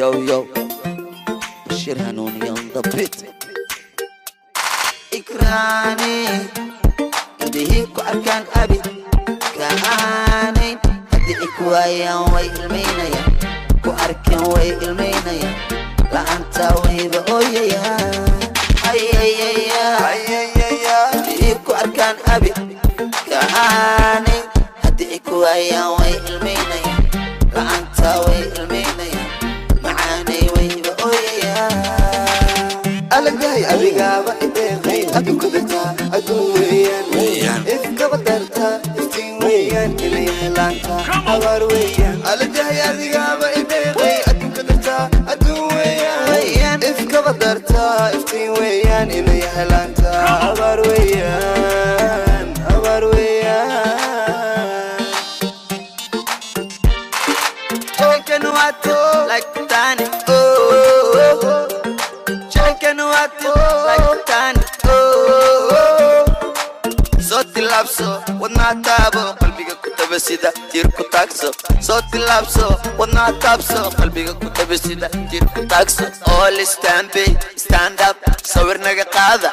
Yo yo, Bashir Hanuuni on the beat. Ikraani indhihii ku arkaan abid ka ahaanayn, haddii ay ku waayaan way ilmaynayaan, ku arkaan way ilmaynayaan, la'aanta wayba ooyayaan. Ayayaya, indhihii ku arkaan abid ka ahaanayn, haddii ay ku waayaan way ilmaynayaan, la'aanta way ilmaynayaan, macaanay wayba ooyayaan. Alagahay adigaaba ideeqay, adduunka dartaa adduun weeyaan, ifkaba dartaa iftiin weeyaan, inay helaanta abaar weeyaan. Alagahay adigaaba ideeqay, adduunka dartaa adduun weeyaan, ifkaba dartaa iftiin weeyaan, inay helaanta abaar weeyaan, abaar weeyaan. Jacaylkan waa tip like Titanic, oh. Jacaylkan waa tip like Titanic, oh. Soo tillaabso, wadnaha taabo, qalbiga ku taba sida tiir ku taagso. Soo tillaabso, wadnaha taabso, qalbiga ku taba sida tiir ku taagso. All stand by, stand up, sawir naga qaada,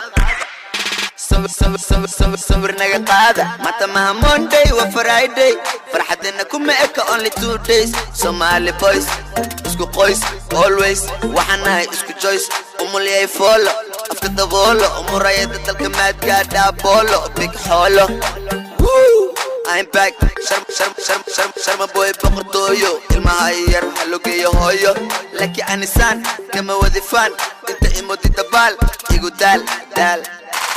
sawir sawir sawir sawir sawir naga qaada. Maanta maha Monday, waa Friday, farxadina kuma eka only 2 days. Somali boys isku qoys, always waxaan nahay isku choice. Umulyay foolo afka daboolo, umurayada dalka maadgaadhaa boolo big xoolo. Woo! I'm back. Sharm sharm sharm sharm sharma boy, boqortooyo, ilmaha yar ha logeeyo hooyo. Laki anisaan kama wadifaan, inta imodi dabaal igu daal daal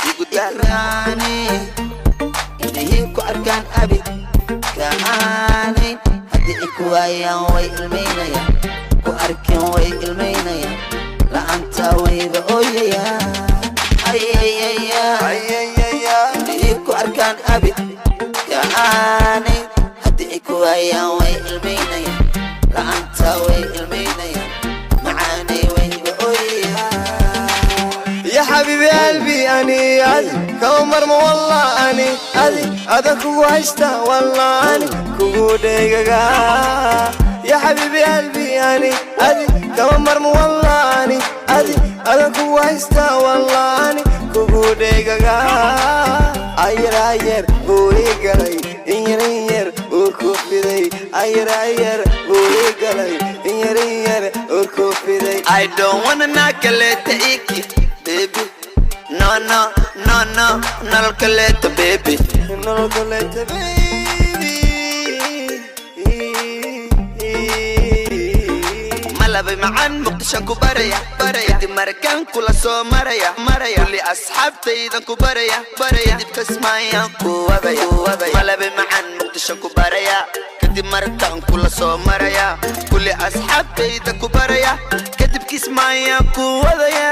igu daal. Ikraani indhihii ku arkaan abid ka ahaanayn, haddii ay ku waayaan way ilmaynayaan, ku arkaan way ilmaynayaan, la'aanta wayba ooyayaan. Ayayaya, indhihii ku arkaan abid ka ahaanayn, haddii ay ku waayaan way ilmaynayaan, la'aanta way ilmaynayaan, macaanay wayba ooyayaan. يا حبيبي قلبي أني أدي كومر والله أني أدي أدا كوغو هشتا والله أني كوغو ديغا. يا حبيبي قلبي أني أدي كومر والله أني أدي أدا كوغو هشتا والله أني كوغو ديغا. أير أير بوري قلي إنير إنير وكوفيدي، أير أير بوري قلي إنير إنير وكوفيدي. I don't wanna knock kaleta iki baby, no no no no, nolol kaleeta baby. Nolol kaleeta baby. Malabay macaan Muqdishaan ku baraya baraya, kadib Marakaan kula soo maraya maraya, kulli asxaabtaydan ku baraya baraya, kadib Kismaayaan ku wadaya wadaya. Malabay macaan Muqdishaan ku baraya, kadib Marakaan kula soo maraya, kulli asxaabtayda ku baraya, kadib Kismaayaan ku wadaya.